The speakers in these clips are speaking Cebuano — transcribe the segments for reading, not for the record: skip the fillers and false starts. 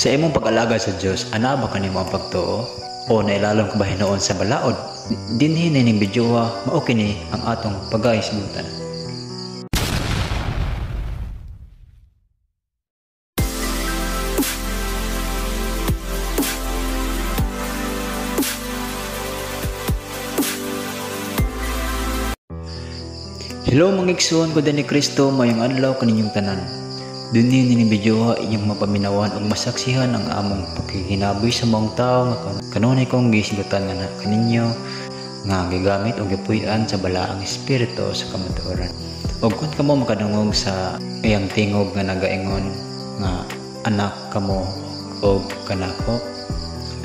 Sa imong pag-alagad sa Dios, ana ba kanimo ang pagtuo? O nailalom ka ba hinuon sa balaod? Dinhi nining bidyoha, mao kini ang atong pagahisgutan. Hello mga igsoon ko ni Kristo, mayong adlaw kaninyong tanan. Dinhi nining bidyoha inyong mapaminawan ug masaksihan ang among pakiginaboy sa maong tawo nga kanunay kong gihisgutan nga kaninyo nga gigamit og gipuy-an sa balaang espiritu sa kamatuoran. Ug kun kamo makadungog sa iyang tingog nga nagaingon nga anak kamo og kanako,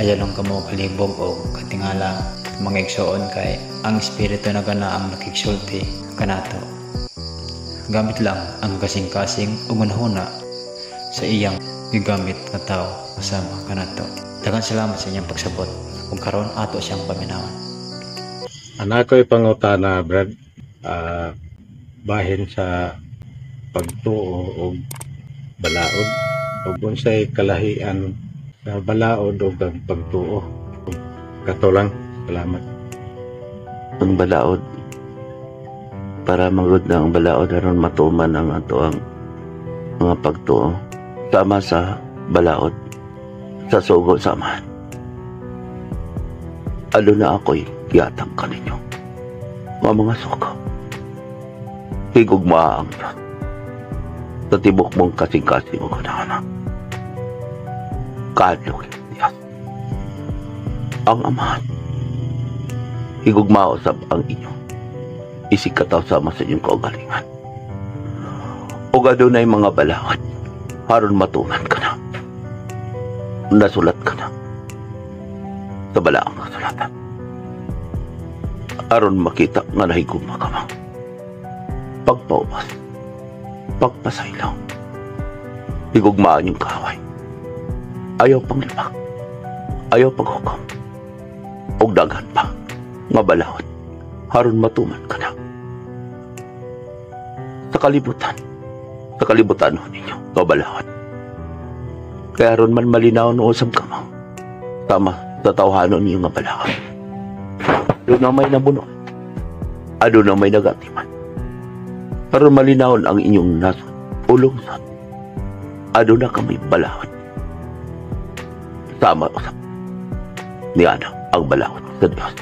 ayaw lang kamo kalibog og katingala mga igsoon kay ang espiritu na kana ang nakigsulti kanato. Gamit lang ang kasing-kasing ug hunahuna sa iyang gigamit nga tawo kasama kanato. Daghang salamat sa inyong pagsabot ug karon ato siyang paminawon. Ana ko'y pangutana, Brad, bahin sa pagtuo og balaod ug unsay kalahian sa balaod ug ang pagtuo. Kato lang, salamat. Ang balaod, para magud na ang balaod aron matuman ang ato ang mga pagtuo sama sa balaod sa sugo sa Amahan. Aduna ako'y gihatag kaninyo nga mga sugo. Higugmaa ang Diyos sa tibok mong kasing-kasing o kanana. Kahadlok Diyos ang Amahan. Higugmaa usab ang inyo isikataw sama sa inyong kaugalingan. O adunay mga balaod, aron matuman ka na. Nasulat ka na sa balaang kasulatan. Aron makita nga nahigugma ka mo. Pagpaubos, pagpasaylo, higugmaan yung kaaway. Ayaw panglibak, ayaw paghukom, og daghan pa nga balaod, aron matuman ka na. Sa kalibutan ninyo, kabalaod. Kaya aron man malinaw no usab ka mo, tama sa tawhanon ninyo nga balaod. Doon na may nabuno, aduna na may nagatiman. Aron malinawon ang inyong nasod, ulungsod, aduna ka may balaod. Tama usab ni ana ang balaod sa Dios.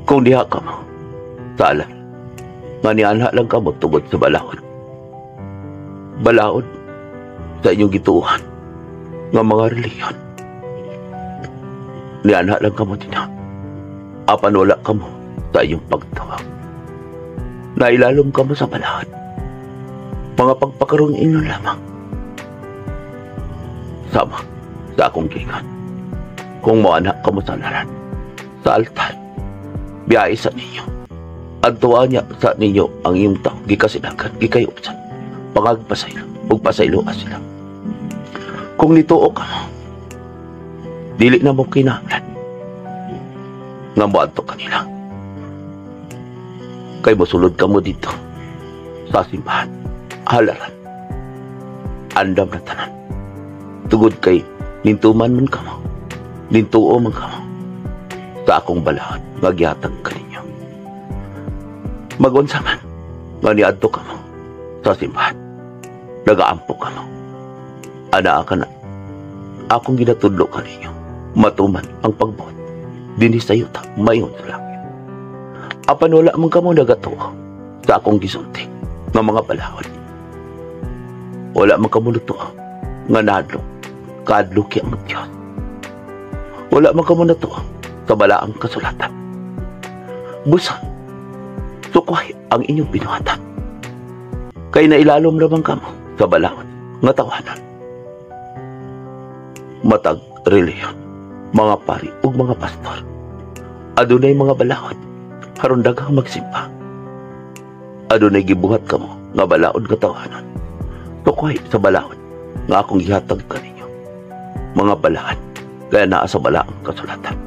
Kung diha ka mo, sala, nga nianha lang ka mo tungod sa balaod. Balaod sa inyong gituohan nga mga relihiyon. Nianha lang ka mo dinha. Apan wala ka mo sa inyong pagtuo. Nailalom ka mo sa balaod. Mga pagpakarong inyo lamang. Sama sa akong giingon. Kung moanha ka mo sa laran, sa altar, biyahe sa ninyo. Adtuan niya sa ninyo ang iyong tao, gikasinagan, gikayupsan, pangagpasaylo, ug pasayloa sila. Kung nituo ka mo, dili na mo kinahanglan nga moadto kanila. Kay mosulod ka mo dito sa simbahan, halaran, andam na tanan. Tugod kay nintuman man ka mo, nintuo man ka mo sa akong balaod nga gihatag kaninyo. Magunsa man nga niadto ka mo sa simbahan, nagaampo ka mo, anaa ka na akong ginatudlo kaninyo, matuman ang pagbuot dinhi sa yuta mayon sa langit. Apan wala man kamo nagatuo sa akong gisulti nga mga balaod. Wala man kamo natuo nga nahadlok, kahadloki ang Dios. Wala man kamo natuo sa balaang kasulatan. Busa, tukway ang inyong binuhatan. Kay nailalom lamang kamo sa balaod nga tawanan. Matag relihiyon, mga pari ug mga pastor, adunay mga balaod aron daghang magsimba. Adunay gibuhat kamo nga balaod nga tawanan. Tukway sa balaod nga akong gihatag kaninyo. Mga balaod kaya naa sa balaang kasulatan.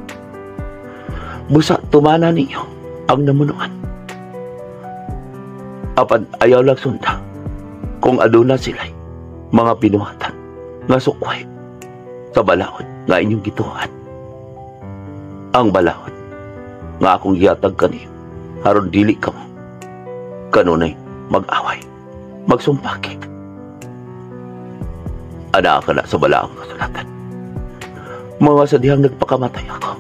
Busa tumana ninyo ang namunuan. Apan ayaw lang sunda kung aduna sila'y mga binuhatan nga sukway sa balaod nga inyong gituhan. Ang balaod nga akong gihatag kaniyo aron dili kamo kanunay mag-away, magsumpaki. Ana ka na sa balaang kasulatan. Mga sa dihang nagpakamatay ako,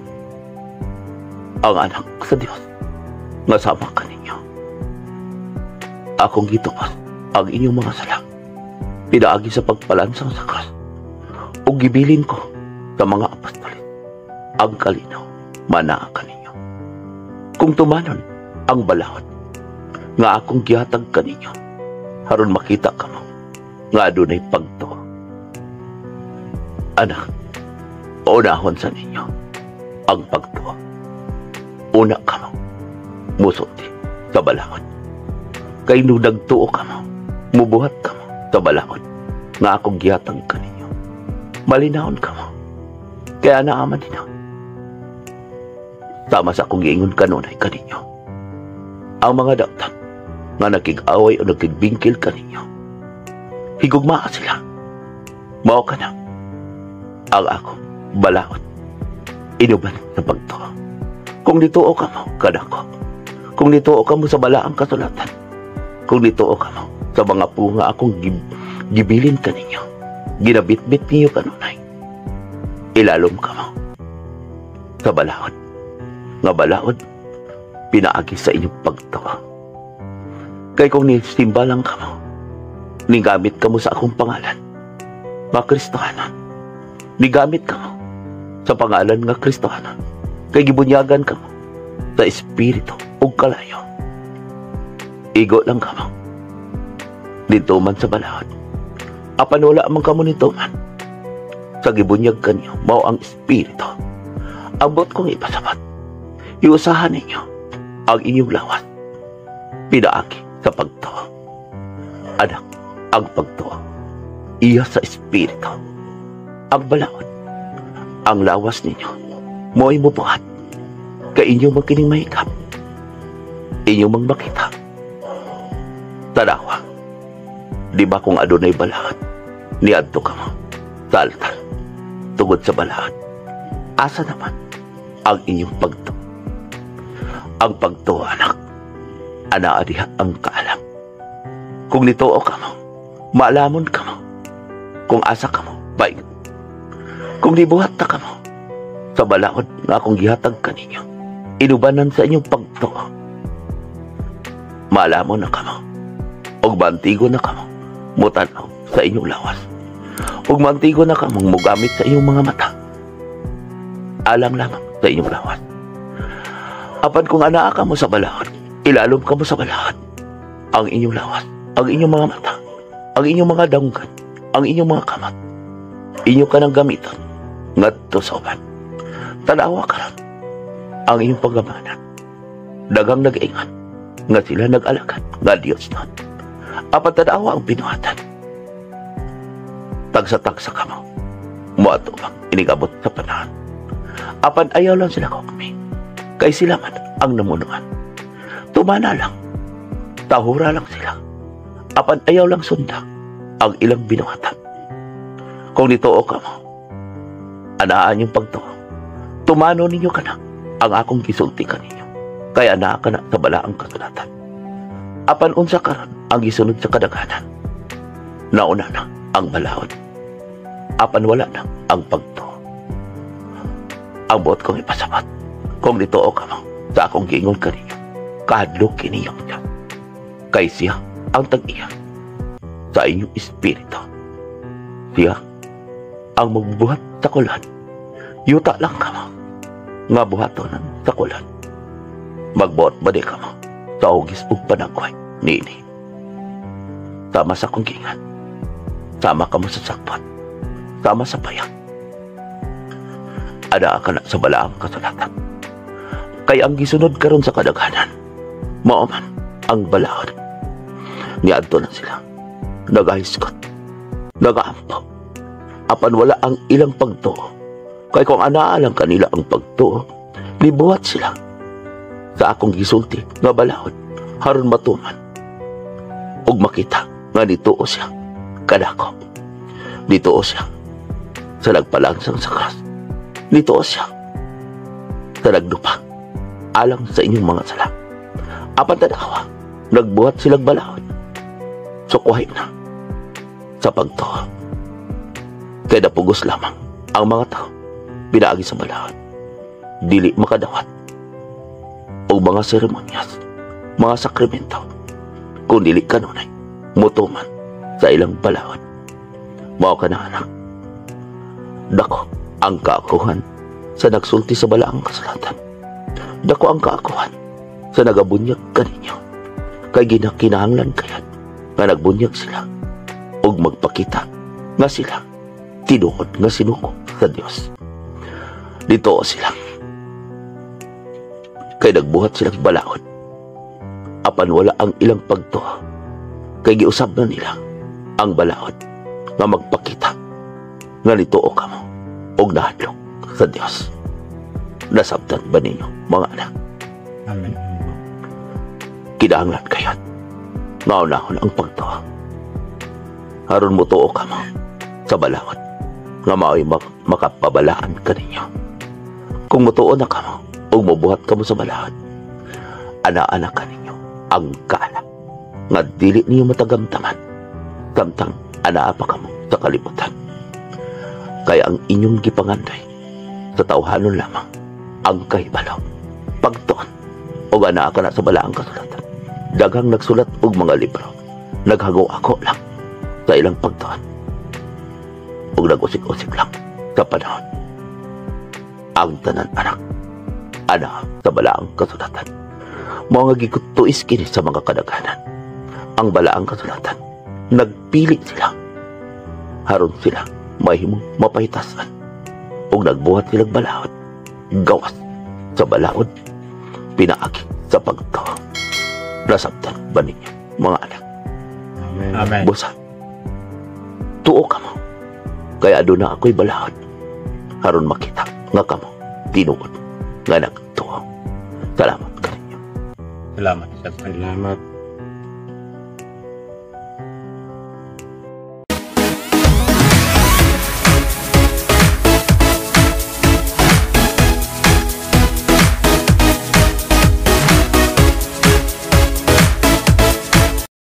ang anak sa Dios nga sama kaninyo. Akong gitupas ang inyong mga sala pinaagi sa pagpalansang sa krus, ug gibilin ko sa mga apostoles ang kalinaw manaa kaninyo. Kung tumanon ang balaod nga akong gihatag kaninyo, aron makita kamo nga adunay pagtuo. Anak, unahon sa ninyo ang pagtuo. Una kamo musulti sa balaod. Kay nung nagtuo kamo, mubuhat kamo sa balaod nga akong gihatag kaninyo. Malinawon kamo. Kaya naaman din. Tama sa akong giingon kanunay kaninyo. Ang mga dautan nga nakig-away o nakigbingkil kaninyo, higugmaa sila. Mao ka na ang ako balaod inuban sa pagtuo. Kung nituo ka mo kanako, kung nituo ka mo sa balaang kasulatan, kung nituo ka mo sa mga punga akong gibilin kaninyo, ginabitbit niyo kanunay, ilalom ka mo sa balaod nga balaod pinaagi sa inyong pagtuo. Kay kung nisimba lang ka mo, nigamit ka mo sa akong pangalan nga Kristohanon, nigamit ka mo sa pangalan nga Kristohanon, kay gibunyagan ka mo sa espiritu ug kalayo, igo lang ka mo dito man sa balaod. Apan wala man kamo nito man sa gibunyag kanyo, mao ang espiritu. Ang buot kong ipasabot, iusahan ninyo ang inyong lawas pinaagi sa pagtuo. Anak, ang pagtuo iya sa espiritu. Ang balaod, ang lawas ninyo mo'y mubuhat, kay inyo man kining mahikap, inyo mang makita. Tanawa, di ba kung adunay balaod, niadto ka mo sa altar tungod sa balaod? Asa naman ang inyong pagtuo? Ang pagtuo, anak, anaa diha ang kaalam. Kung nituo ka mo, maalamon ka mo kung asa ka mo baik. Kung nibuhat ta ka mo sa balaod nga akong gihatag kaninyo, inubanan sa inyong pagtuo, maalamon na kamo og bantigo na kamo mutanaw sa inyong lawas, ug mantigo na kamong mugamit sa inyong mga mata alang lamang sa inyong lawas. Apan kung anaa ka mo sa balaod, ilalom ka mo sa balaod, ang inyong lawas, ang inyong mga mata, ang inyong mga danggan, ang inyong mga kamat, inyo ka ng gamiton ngadto sa uban. Tanawa karon ang inyong paggamanan. Daghang nag-ingon nga sila nag-alagad nga Diyos nun. Apan tanawa ang binuhatan. Tagsa-tagsa kamo moatubang inigabot sa panahon. Apan ayaw lang sila kami, kay sila man ang namunuan. Tumana lang, tahura lang sila. Apan ayaw lang sunda ang ilang binuhatan. Kung nituo ka mo, anaan yung pagtuo. Tumano ninyo kana ang akong gisulti kaninyo. Kaya anaa ka na sa balaang kasulatan. Apan unsa karon ang gisunod sa kadaghanan? Nauna na ang balaod. Apan wala na ang pagtuo. Ang buot kong ipasabot, kung nituo ka mo sa akong giingon kaninyo, kahadlok kini ang Diyos. Kay siya ang tag-iya sa inyong espiritu. Siya ang magbuhat sa kulan. Yuta lang kamo nga buhatonan sa kulan. Magbuot ba di kamo sa hugis ug panagway niini? Sama sa akong giingan, sama kamo sa sakpat, sama sa payag. Anaa ka na sa balaang kasulatan. Kay ang gisunod karon sa kadaghanan, mao man ang balaod. Niadto na sila, nagahiskot, nagaampo. Apan wala ang ilang pagtuo. Kay kung anaa lang kanila ang pagtuo, nibuhat sila sa akong gisulti nga balaod haron matuman ug makita nga nituo siya kanako. Nituo siya sa nagpalangsang sa krus. Nituo siya sa nagdupa alang sa inyong mga sala. Apan tanawa, nagbuhat silang balaod. Sukwahi na sa pagtuo. Kaya napugos lamang ang mga tao pinaagi sa balaod. Dili makadawat og mga seremonyas, mga sakramento, kung dili kanunay mutuman sa ilang balaod. Mao ka na, anak. Dako ang kaakuhan sa nagsulti sa balaang kasulatan. Dako ang kaakuhan sa nagabunyag kaninyo. Kay ginakinahanglan kayat nga nagbunyag sila ug magpakita nga sila tinuod nga sinugo sa Dios. Dito sila. Kay nagbuhat silang balaod. Apan wala ang ilang pagtuo. Kay giusab na nila ang balaod nga magpakita nga nituo kamo og nahadlok sa Dios. Nasabtan ba ninyo, mga anak? Amen. Kinahanglan kayat nga unahon ang pagtuo. Aron motuo kamo sa balaod nga mao'y makapabalaan kaninyo. Kung motuo na kamo ug mobuhat kamo sa balaod, ana-ana kaninyo ang kaala nga dili niyo matagamtaman samtang anaa pa kamo sa kalibutan. Kaya ang inyong gipangandoy sa tawhanon lamang ang kahibalo. Pagtuon og anaa ka na sa balaang kasulatan. Daghang nagsulat og mga libro. Naghago ako lang sa ilang pagtuon. Og nag-usik-usik lang sa panahon. Ang tanan, anak, ana sa balaang kasulatan. Mao nga gikutuis kini sa mga kadaghanan. Ang balaang kasulatan. Nagpili sila. Haron sila mahimong mapahitasan. Og nagbuhat silang balaod. Gawas sa balaod, pinaagi sa pagtuo. Nasabtan ba ninyo, mga anak? Amen. Amen. Busa, tuo kamo. Kaya aduna ako'y balaod. Aron makita nga kamo tinuod nga nagtuo. Salamat kaninyo. Salamat sa Salamat.